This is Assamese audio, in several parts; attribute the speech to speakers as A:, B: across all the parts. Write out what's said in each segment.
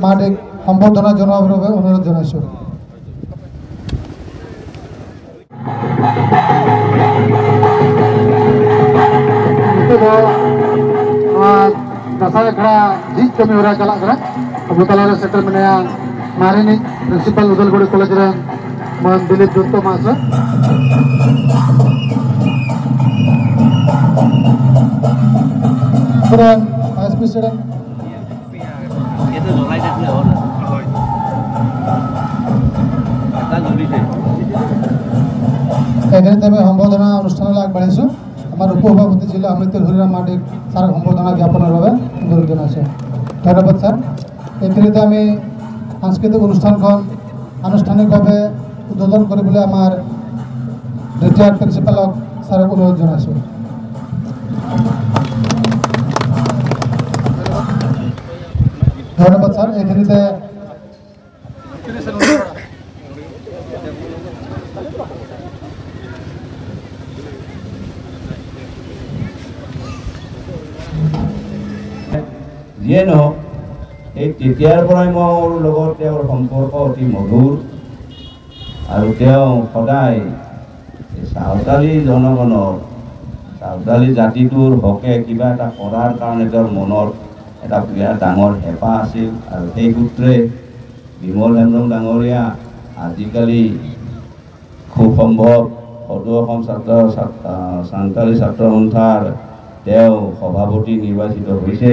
A: মাৰ্ডিক সম্বৰ্ধনা জনোৱাৰ বাবে অনুৰোধ জনাইছোঁ।
B: दांसाय आखड़ा झीज कमी हरा चलाक कना अब तलारे सेटर मेनाया मारेनी प्रिंसिपल उदलगुड़ी कॉलेज रे मान दिलीप दत्त महाशय।
A: ভাইস প্রেসিডেন্ট এইখিনিতে আমি সম্বৰ্ধনা অনুষ্ঠানলৈ আগবাঢ়িছোঁ। আমাৰ উপসভাপতি জিলা সমিতিৰ হৰিৰাম মাৰ্ডিক ছাৰক সম্বৰ্ধনা জ্ঞাপনৰ বাবে অনুৰোধ জনাইছোঁ। ধন্যবাদ ছাৰ। এইখিনিতে আমি সাংস্কৃতিক অনুষ্ঠানখন আনুষ্ঠানিকভাৱে উদ্বোধন কৰিবলৈ আমাৰ ৰিটায়াৰ্ড প্ৰিন্সিপালক ছাৰক অনুৰোধ জনাইছোঁ। ধন্যবাদ ছাৰ। এইখিনিতে
C: যিয়ে নহওক, এই তেতিয়াৰ পৰাই মোৰ লগত তেওঁৰ সম্পৰ্ক অতি মধুৰ আৰু তেওঁ সদায় চাওতালী জনগণৰ, চাওতালী জাতিটোৰ হকে কিবা এটা কৰাৰ কাৰণে তেওঁৰ মনত এটা বিৰাট ডাঙৰ হেঁপাহ আছিল। আৰু সেই সূত্ৰে বিমল হেমব্ৰম ডাঙৰীয়া আজিকালি খুব সম্ভৱ সদৌ অসম ছাত্ৰ চান্তালী ছাত্ৰ সন্থাৰ তেওঁ সভাপতি নিৰ্বাচিত হৈছে।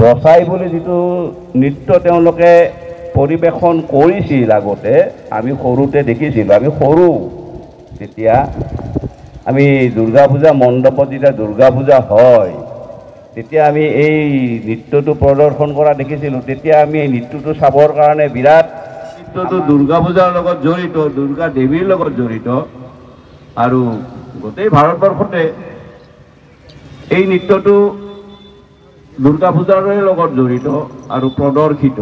C: দচাই বুলি যিটো নৃত্য তেওঁলোকে পৰিৱেশন কৰিছিল আগতে, আমি সৰুতে দেখিছিলোঁ। আমি সৰু তেতিয়া আমি দুৰ্গা পূজা মণ্ডপত যেতিয়া দুৰ্গা পূজা হয় তেতিয়া আমি এই নৃত্যটো প্ৰদৰ্শন কৰা দেখিছিলোঁ। তেতিয়া আমি এই নৃত্যটো চাবৰ কাৰণে বিৰাট, নৃত্যটো দুৰ্গা পূজাৰ লগত জড়িত, দুৰ্গা দেৱীৰ লগত জড়িত আৰু গোটেই ভাৰতবৰ্ষতে এই নৃত্যটো দুৰ্গা পূজাৰে লগত জড়িত আৰু প্ৰদৰ্শিত।